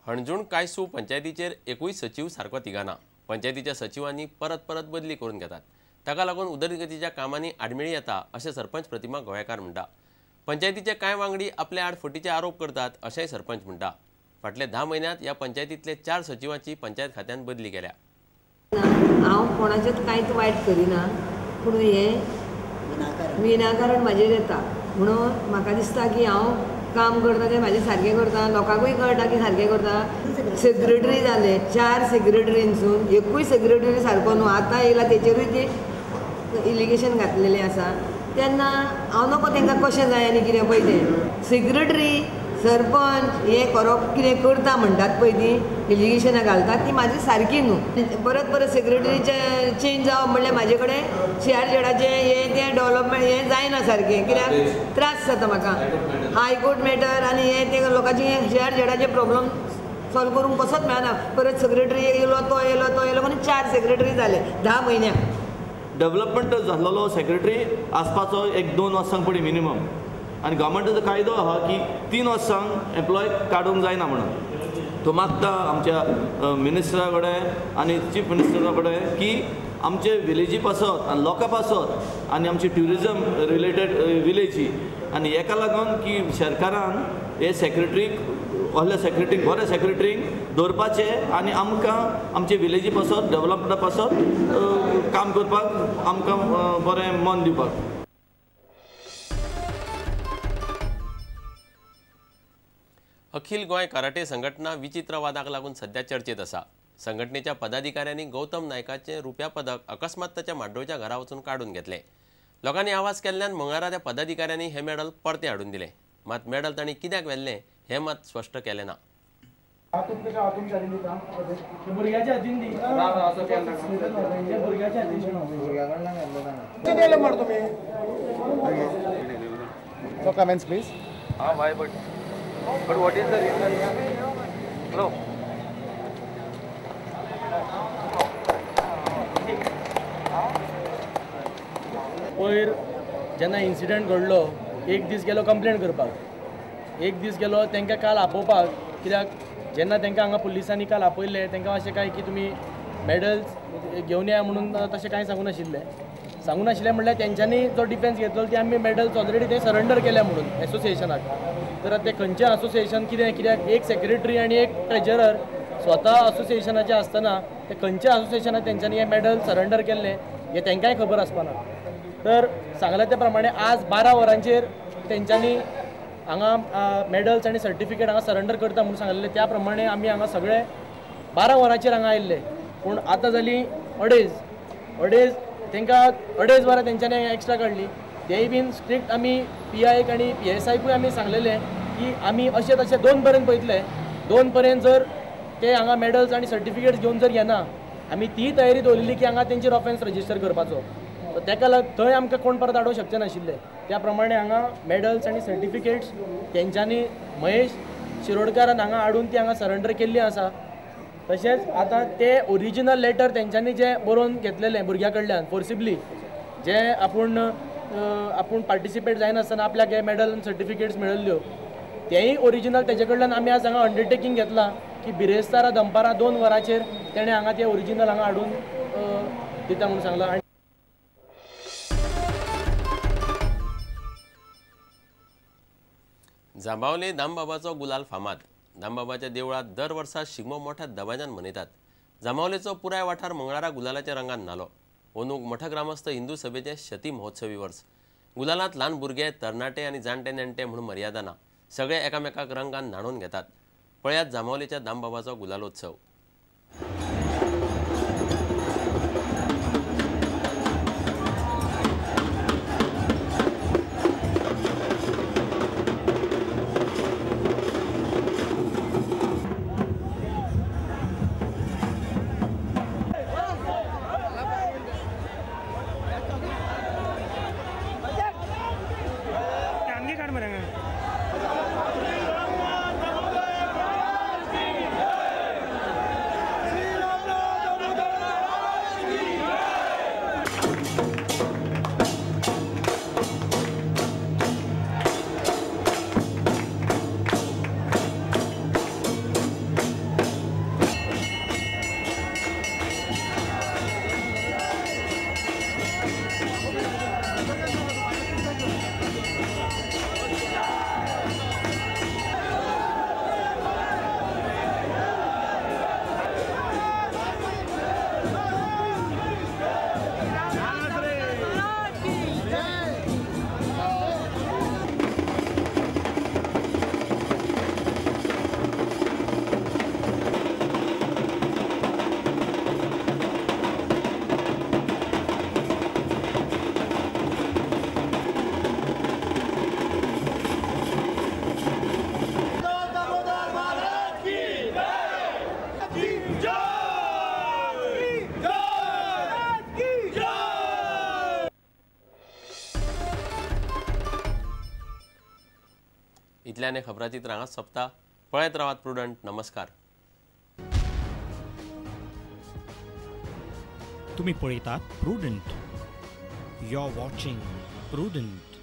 हणजूण कायसू पंचायतीचेर एकूय सचीव सारको तिगाना. पंचायतीच्या सचिवांनी परत परत बदली करून घेतात. ताका लागून उदरगतीच्या कामांनी आडमेळी येता अशें सरपंच प्रतिमा गोवेकार म्हणटा. पंचायतीचे कांय वांगडी आपल्या आड फटीचे आरोप करतात अशेंय सरपंच म्हणटा. फाटले 10 म्हयन्यांत ह्या पंचायतींतले 4 सचिवांची पंचायत खात्यान बदली केल्या. हांव कोणाचेंच कांयच वायट करिना, पूण हें विनाकारण म्हाजेर येता म्हणून म्हाका दिसता की हांव काम करता तें म्हाजें सारकें करता, लोकांकूय कळटा की सारकें करता. सेक्रेटरी जाले 4 सेक्रेटरींसून एकूय सेक्रेटरी सारको न्हू. आतां येयला तेचेरूय ते इलिगेशन घातलेलें आसा. तेन्ना हांव नको तांकां कशें जाय आनी कितें पळय तें सेक्रेटरी सरपंच हे करप कितें करता म्हणटात पळय ती इलिगेशनां घालतात ती म्हाजी सारकी न्हू. परत परत सेक्रेटरीचें चेंज जावप म्हणल्यार म्हाजे कडेन सीआरझेडाचें हें तें डेवलपमेंट हें जायना सारकें, कित्याक त्रास जाता म्हाका. हायकोर्ट मॅटर आनी हें तें लोकांचे सीआरझेडाचे प्रॉब्लम सॉल्व करूंक कसोच मेळना. परत सेक्रेटरी येयलो तो येयलो तो येयलो आनी 4 सेक्रेटरी जाले 10 म्हयन्याक. डेवलपमेंट जाल्लो सेक्रेटरी आसपाचो 1-2 वर्सांक पडली मिनिमम, आनी गव्हर्मेंटाचो कायदो आहा की 3 वर्सांक एम्प्लॉय काडूंक जायना म्हणून. तो मागता आमच्या मिनिस्टरा कडेन आनी चीफ मिनिस्टरा कडेन की आमचे विलेजी पासत आनी लोकां पासत आनी आमची ट्युरिजम रिलेटेड विलेजी आनी हेका लागून की सरकारान हे सेक्रेटरीक व्हडल्या सेक्रेटरीक बऱ्या सेक्रेटरीक दवरपाचें आनी आमकां आमचे विलेजी पासत डेवलपमेंटा पासत काम करपाक आमकां बरें मन दिवपाक. अखिल गोंय कराटे संघटना विचित्र वादाक लागून सध्या चर्चेत आसा. संघटनेच्या पदाधिकाऱ्यांनी गौतम नायकाचें रुप्या पदक अकस्मात ताच्या माड्डोळच्या घरा वचून काडून घेतलें. लोकांनी आवाज केल्ल्यान मंगळारा त्या पदाधिकाऱ्यांनी हें मेडल परतें हाडून दिलें. मात मेडल तांणी कित्याक व्हेल्लें हें मात स्पश्ट केलें ना. But what is the reason? Hello. पयर जेन्ना इन्सिडंट घडलो एक दीस गेलो कंप्लेन करपाक, एक दीस गेलो तांकां काल आपोवपाक, कित्याक जेन्ना तांकां हांगा पुलिसांनी काल आपयल्ले तांकां अशें कांय की तुमी मेडल्स घेवन या म्हणून तशें कांय सांगूं नाशिल्लें. सांगूं नाशिल्लें म्हणल्यार तेंच्यांनी जो डिफेन्स घेतलो ती आमी मेडल्स ऑलरेडी ते सरेंडर केल्या म्हणून एसोसिएशनाक. तर ते खंयचें असोसिएशन कितें, कित्याक एक सेक्रेटरी आनी एक ट्रेजरर स्वता असोसिएशनाचे आसतना ते खंयच्या असोसिएशनाक तेंच्यांनी हे मेडल सरेंडर केल्लें हें तांकांय खबर आसपाना. तर सांगलें त्या प्रमाणे आज 12 वरांचेर तेंच्यांनी हांगा मेडल्स आनी सर्टिफिकेट हांगा सरेंडर करता म्हणून सांगलें. त्या प्रमाणे आमी हांगा सगळे 12 वरांचेर हांगा आयिल्ले. पूण आतां जाली अडेज तांकां 2.5 वरां तेंच्यांनी एक्स्ट्रा काडली. तेय बीन स्ट्रिक्ट आमी पी आयक आनी पी एस आयकूय आमी सांगलेलें की आमी अशें तशें 2 पर्यंत पळयतले, 2 पर्यंत जर ते हांगा मेडल्स आनी सर्टिफिकेट्स घेवन जर येना आमी ती तयारी दवरिल्ली की हांगा तेंचेर ऑफेन्स रजिस्टर करपाचो. सो ताका लागून थंय आमकां कोण परत आडोवंक शकचे नाशिल्ले. त्या प्रमाणे हांगा मेडल्स आनी सर्टिफिकेट्स तेंच्यांनी महेश शिरोडकारान हांगा हाडून ती हांगा सरेंडर केल्ली आसा. तशेंच आतां ते ओरिजिनल लेटर तेंच्यांनी जें बरोवन घेतलेलें भुरग्यां कडल्यान फोर्सिबली, जे आपूण आपूण पार्टिसिपेट जायनासतना आपल्याक हे मेडल आनी सर्टिफिकेट्स मेळिल्ल्यो तेंय ओरिजिनल तेजे कडल्यान आमी आज हांगा अंडरटेकींग घेतलां की बिरेस्तारा दनपारां 2 वरांचेर तेणें हांगा ते ओरिजिनल हांगा हाडून दिता म्हणून सांगलां. जांबावले दामबाबाचो गुलाल फामाद. दामबाबाच्या देवळांत दर वर्सा शिगमो मोठ्या दबाज्यान मनयतात. जांबावलेचो पुराय वाठार मंगळारा गुलालाच्या रंगान न्हालो. अंदूक मठग्रामस्थ हिंदू सभेचें शती महोत्सवी वर्स. गुलालांत ल्हान भुरगे, तरणाटे आनी जाणटे नेणटे म्हूण मर्यादा ना. सगळे एकामेकाक रंगान न्हाणोवन घेतात. पळयात जांबावलेच्या दामबाबाचो गुलालोत्सव. इतल्यान हें खबराचित्र हांगाच सोंपता. पळयत रावात प्रुडंट. नमस्कार. तुम्ही पळयतात Prudent. You are watching Prudent.